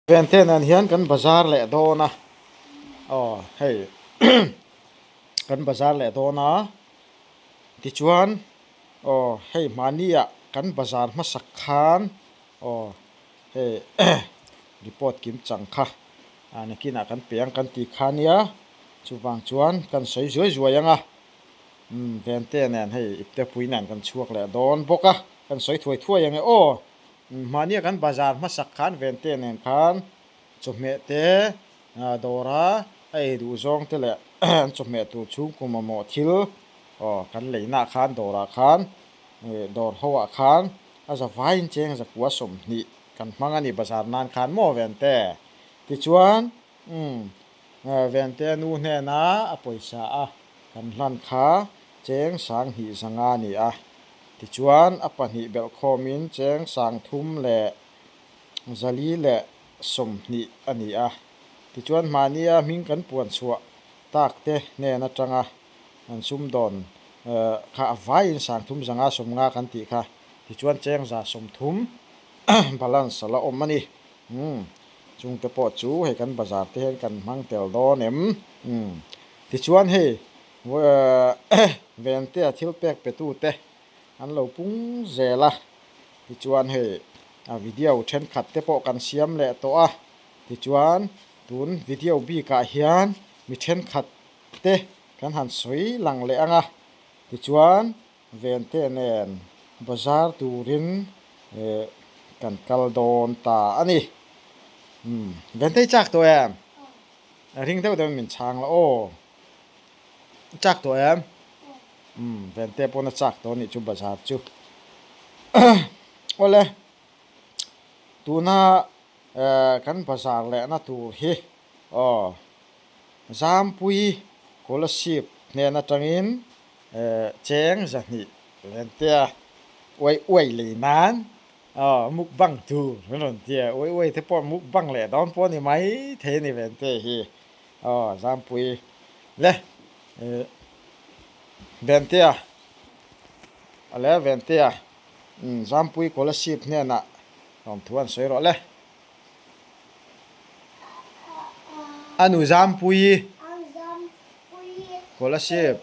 Vente nen hian kan bazar leh dawn a, aw hei kan bazar leh dawn a, tichuan aw hei hmani ah kan bazar hmasak khan aw hei report kim chang kha ah nakinah kan pe ang kan ti kha nia chuvang chuan kan sawi zuai zuai ang a, umm vente nen hei iptepui nen kan chhuak leh dawn bawk a, kan sawi thuai thuai ang e aw. Mahnia kan bazar hmasak khan Vente nen khan chawhmeh te dawra a ei duh zawng te leh an chawhmeh tur chhungkaw mamawh thil aw kan leina khan dawrah khan dawr ho ah khan a za vaiin cheng zakua 20 kan hmang a ni bazar nan khan maw Vente? Tichuan umm Vente nu hnena a pawisa a kan hlan kha cheng 2000 zanga a ni a. Tichuan, a pahnih belhkhawmin cheng 3,420 a ni a. Tichuan, mahnia hming kan puan chhuah tak te hnen atanga an sumdawn kha a vaiin 350 kan tih kha. Tichuan, cheng 130 balance a la awm a ni. Umm, chungte pawh chu hei kan bazar te hian kan hmang tel dawn em? Umm, tichuan hei Ventea thil pek petute an lo pung zel a, tichuan hei a video thenkhat te pawh kan siam leh tawh a, tichuan tun video bikah hian mi thenkhat te kan han sawi lang leh ang a, tichuan Vente nen bazar turin kan kal dawn ta a ni. Umm Vente i chak tawh em? A ring deuh deuhin min chhang la aw. Chak tawh em? Umm Vente pawn a chak tawh anih chu bazar chu. Awle tuna kan bazar lehna tur hi aw Zampui Kolasib hnen atangin cheng 200 Ventea uai uai lei nan aw mukbang tur an rawn ti a, uai uai te pawh mukbang leh dawn pawh a ni mai thei a ni Vente hi. Aw Zampui le Ventea le Ventea Zampui Kolasib hnenah lawmthu an sawi rawh le. A nu Zampui Kolasib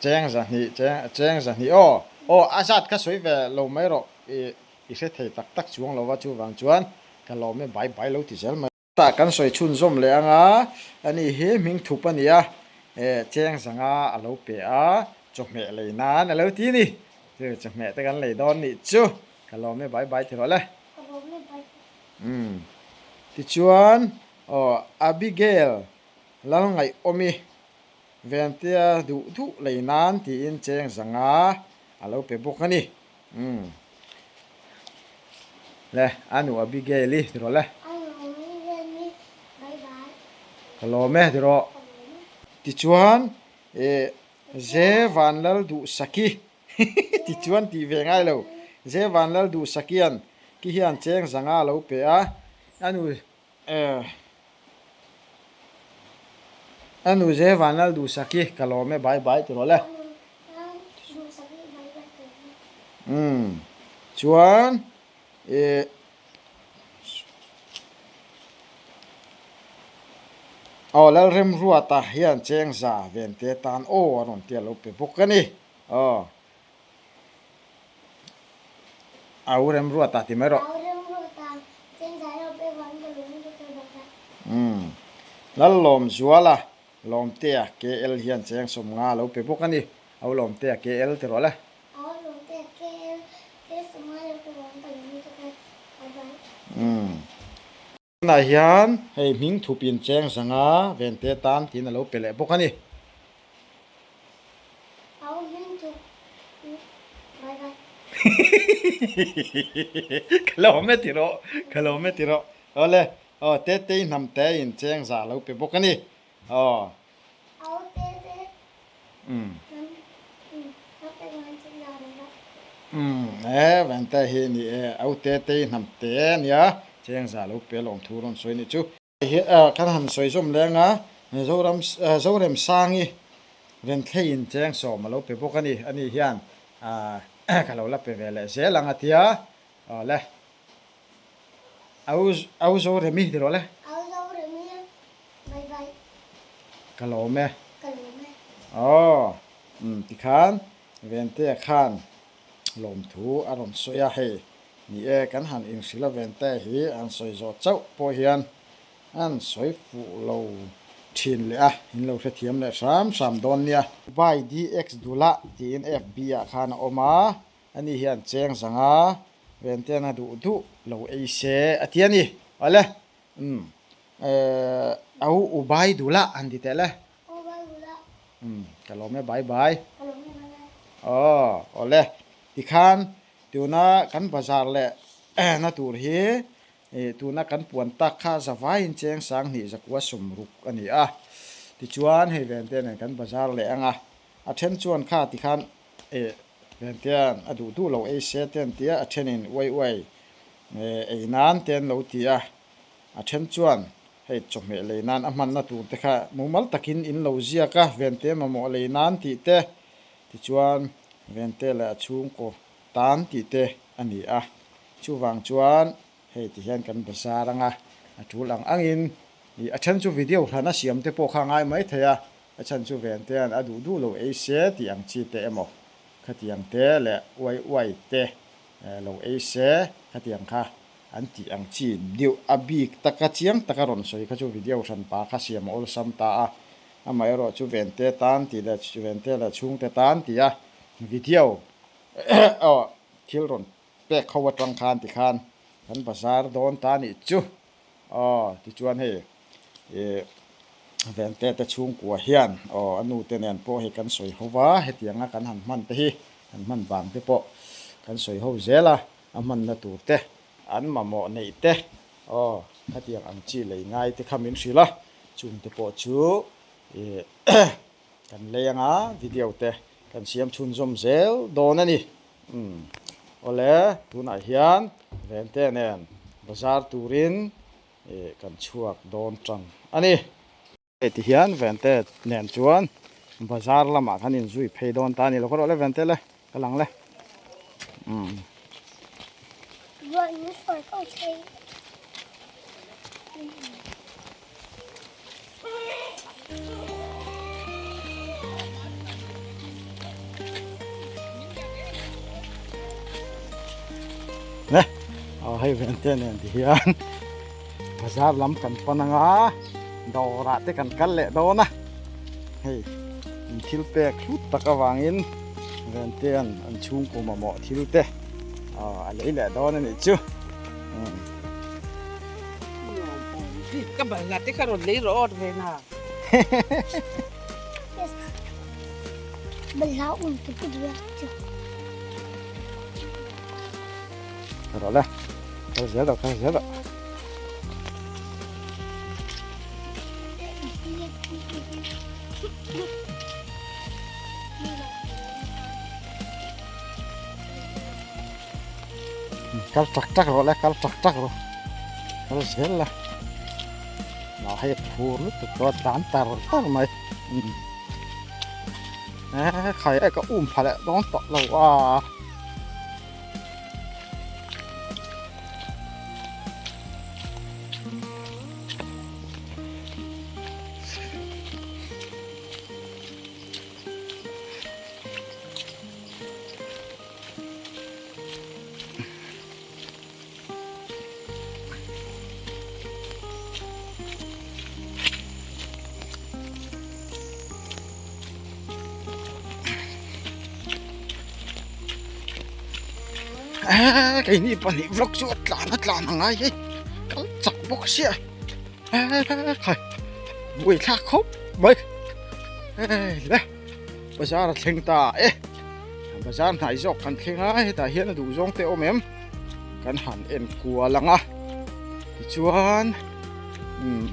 cheng 200 cheng 200 aw aw a zat kha sawi ve lo mai rawh i I hre thei tak tak chuang lo va, chuvang chuan ka lawm e bai bai lo ti zel mai. Tah kan sawi chhunzawm leh ang a, ani hi hming thup a ni a, eh cheng zanga a lo pe a, chawhmeh lei nan a lo ti ni, chu chawhmeh te kan lei dawn nih chu, ka lawm e bai bai ti rawh le. Ka lawm e bai bai. Umm tichuan aw Abigail Lalngaihawmi Ventea duh duh lei nan tiin cheng zanga a lo pe bawk a ni. Umm. Le, a nu Abigail i ti rawh le. A nu Abigail i bye bye. Ka lawm e ti rawh. Ka lawm e. Tichuan eh Ze Vanlal Duhsaki tichuan tih ve ngai lo. Ze Vanlal Duhsakian ki hian cheng 500 a lo pe a, a nu eh A nu Ze Vanlal Duhsaki ka lawm e bye bye ti rawh le. Umm chuan ih aw Lalremruata hian cheng za vente tan aw a rawn tia lo pe bawk a ni aw. Au Remruata ti mai rawh. Au Remruata cheng za lo pe vang ka lung chu ka bawk a. Umm Lallawmzuala Lawmtea KL hian cheng 50 lo pe bawk a ni. Au Lawmtea KL ti rawh le. Au Lawmtea KL cheng 50 lo pe vang ka lung chu ka bawk a. Umm Tunah hian hei hming thup in cheng 500 vente tan tiin a lo pe leh bawk a ni. Au hming thup bye bye. Ka lawm e ti rawh, ka lawm e ti rawh. Awle, aw Tetei hnam te in cheng 100 lo pe bawk a ni. Aw. Au Tetei hnam te in cheng 100 bye bye. Umm e vente hi ni e, au Tetei hnam te a nia, cheng 100 lo pe lawm thu rawn sawi ni chu. Hi kan han sawi zawm leng a, Zoram Zoremsangi Renthlei in cheng 10 a lo pe bawk a ni. Ani hian ka lo la pe ve leh zel ang a tia. Aw le. Au au zo remi ti rawh le. Au zo remi bye bye. Ka lawm e. Ka lawm e. Aw umm tikhan Ventea khan lawmthu a rawn sawi a hei ni e kan han inhrilh a Ventea hi an sawi zawh chauh pawh hian an sawi fuh lo thin leh a in lo hrethiam leh hram hram dawn nia. By DX Dula tiin FB ah khan a awm a. Ani hian cheng zanga Ventian a duh duh lo ei se a ti a ni. Awle, umm, eh, au u bai duh lah han ti teh le. U bai duh lah. Umm, ka lawm e bye bye. Ka lawm e bye bye. Aw, awle, tikhan tuna kan bazar leh na tur hi ih tuna kan puan tak kha zavaiin cheng sang hnih zakua sawmruk a ni a. Tichuan hei Vente nen kan bazar leh ang a, a then chuan kha tikhan Eh, Ventian a duh duh lo ei se te an ti a, a thenin uai uai ei nan te an lo ti a, a then chuan hei chawhmeh lei nan a hmanna tur te kha mumal takin in lo ziak a, Vente mamawh lei nan tih te, tichuan Vente leh a chhungkaw tan tih te a ni a, chuvang chuan hei ti hian kan bazar anga a tul ang angin ih a then chu video hlana siam te pawh kha a ngai mai thei a, A chhan chu Ventea'n a duh duh lo ei se tih ang chi te emaw, khatiang te leh uai uai te lo ei se khatiang kha an tih ang chi deuh a bik taka chiang taka rawn sawi kha chu video hranpa kha siam a awlsam ta a. Amaherawh chu Vente tan tih leh Vente leh chhungte tan tih a video aw thil rawn pek ho atang khan tikhan kan bazar dawn ta nih chu aw tichuan hei Ih Vente te chhungkua hian aw a nu te nen pawh hei kan sawi ho va, hetianga kan han hman te hi kan hman vang te pawh kan sawi ho zel a, a hmanna tur te an mamawh neih te aw khatiang ang chi lei ngai te kha min hrilh a, chung te pawh chu ih kan lei anga video te kan siam chhunzawm zel dawn a ni. Umm awle tunah hian Vente nen bazar turin Ih kan chhuak dawn tang a ni. Hei ti hian Vente nen chuan bazar lamah khan inzui phei dawn ta a ni lo khaw rawh le Vente le ka lang le. Umm. Le aw hei Vente nen ti hian bazar lam kan pan anga dawrah te kan kal leh dawn a hei in thil pek hlut tak avangin Ventean an chhungkaw mamawh thil te a lei leh dawn a nih chu. Ka balhla te kha rawn lei rawh awt ve na. Balhla um te pawh duh a chu. Rawh le. Kal zel rawh kal zel rawh. Kal tak tak rawh le kal tak tak rawh kal zel la mah hei phur lutuk tawh a tlan tar tar mai eh khai e ka um pha leh dawn tawh lo a. Keini pahnih vlog chu a tlan a tlan a ngai hei kal chak bawk sia khai buaithlak khawp mai le. Bazar a thleng ta e bazar hnai zawk kan thleng a hetah hian a duh zawng te awm em kan han en kual ang a tichuan umm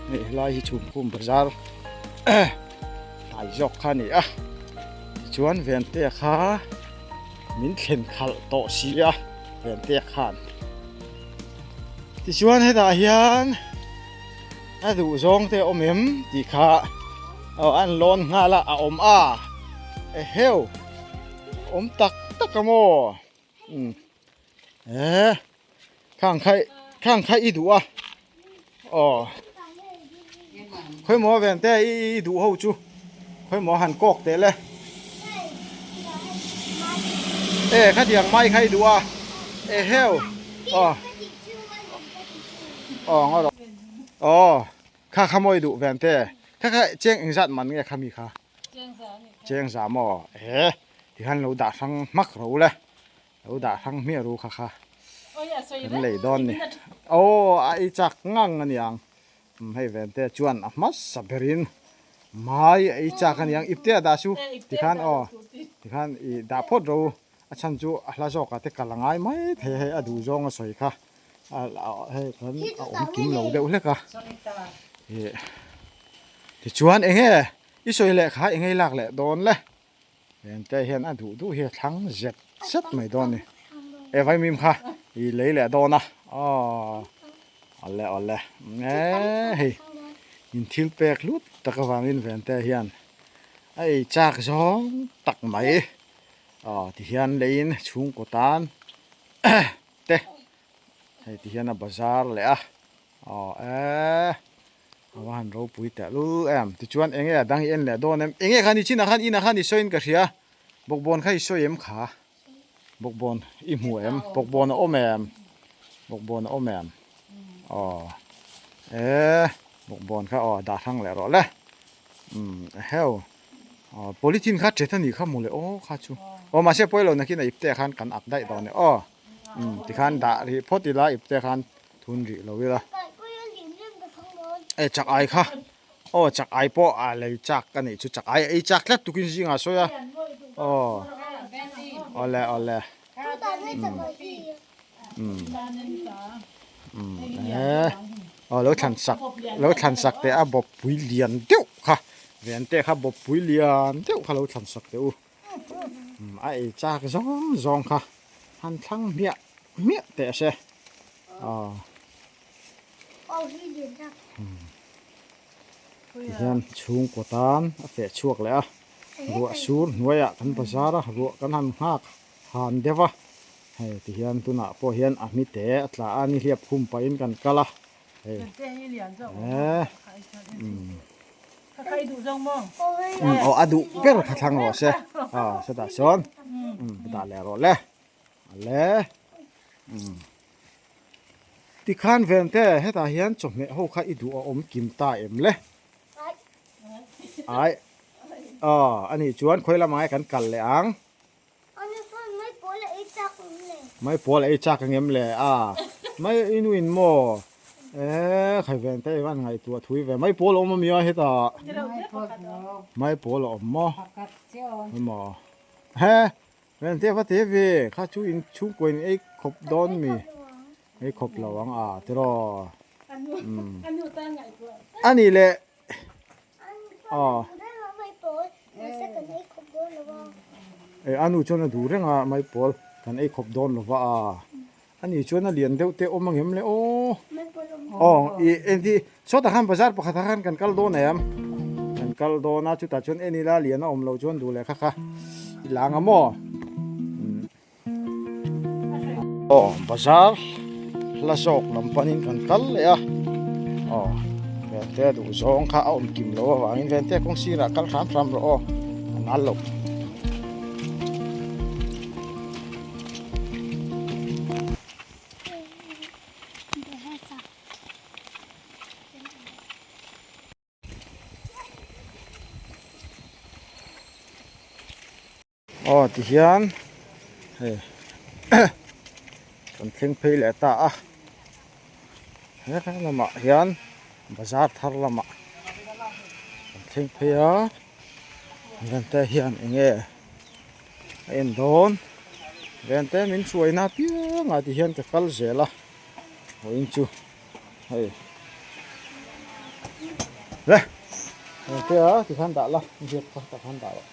hei helai hi chhumkhum bazar hnai zawk kha a ni a tichuan Ventea kha min thlen khalh tawh si a Ventea khan tichuan hetah hian. A duh zawng te awm em tih kha aw an lawn nghal a a awm a eheu awm tak tak a maw umm. Eh khang khai khang khai i duh a aw khawimaw ven te i duh ho chu khawimaw han kawk teh le e khatiang mai kha i duh a e heu aw aw ngaw rawh aw kha kha maw i duh ven te kha kha cheng engzat man nge kha mi kha cheng za maw e tikhan lo dah hrang hmak ro le. Lo dah hrang hmiah ru kha kha kan lei dawn ni. Aw a ei chak ngang a niang. Hei ven te chuan a hmasa berin mai a ei chak a niang. Ipte a dah su tikhan aw tikhan i dah phawt ro a chhan chu a hla zawkah te kal a ngai mai thei a hei a duh zawng a sawi kha hei kan a awm kim lo deuh hlek a. Tichuan enge i sawi leh kha enge i lak leh dawn le. Hengte hian a duh duh hi a thlang zet zet mai dawn a ni. E vaimim kha i lei leh dawn a aw awle awle e hei in thil pek hlut tak avangin vente hian a ei chak zawng tak mai aw tihian leiin chhungkaw tan te hei tihian a bazar leh a aw e. A va han ropui teh lul em. Tichuan enge a dang i en leh dawn em? Enge khan i chinah khan inah khan i sawiin ka hria. Bawkbawn kha i sawi em kha? Bawkbawn i hmu em? Bawkbawn a awm em? Bawkbawn a awm em? Aw. E bawkbawn kha aw dah hrang leh rawh le. Umm eheu. Aw polythene kha ṭet a nih kha mawle aw kha chu. Aw mahse pawi lo nakin a ipte ah khan kan ak daih dawn e aw. Umm tikhan dah rih phawt ila ipte khan thun rih lo ila. E chak ai kha aw chak ai pawh a lei chak ka nih chu chak ai ei chak tlat tukin zingah sawi a aw awle awle umm umm e aw lo thlan sak lo thlan sak teh a bawppui lian deuh kha ven te kha bawppui lian deuh kha lo thlan sak teh u. A ei chak zawng zawng kha han thlang hmiah hmiah teh se aw tihian chhungkaw tan a feh chhuak leh a ruah sur hnuaiah kan bazar a ruah kan han nghak han deuh a hei tihian tunah pawh hian a hmi te a tla a nihliap khum pahin kan kal a hei eh umm. Aw a duh ber kha thlang rawh se aw sawtah sawn dah leh rawh le le tikhan ven te hetah hian chawhmeh ho kha i duh a awm kim ta em le ai aw anih chuan khawi lamah nge kan kal leh ang. Mai pawl ei chak ang em le a mai inu in maw e khai ven te ivan ngaihtuah thui ve mai pawl a awm ami a hetah mai pawl a awm maw emaw he ven te va te ve kha chu in chhungkaw in ei khawp dawn mi ei khawp lo ang a tiraw ani leh Aw. E a nu chuan a duh reng a maipawl kan ei khawp dawn lova a ani chuan a lian deuh te awm angem le aw aw i engti sawtah khan bazar pakhatah khan kan kal dawn em kan kal dawn a chutah chuan en ila lian a awm loh chuan duh leh kha kha i la ang a maw. Aw bazar hla zawk lam panin kan kal leh a aw vente duh zawng kha a awm kim lo avangin vente kawng sirah kal hram hram rawh aw a nal loh. Aw tihian hei kan thleng phei leh ta a he lamah hian bazar thar lamah kan thleng phei a vente hian eng nge a en dawn vente min hruaina apiangah tihian ka kal zel a vawiin chu hei le vente a tikhan dah la biak kha takhan dah rawh.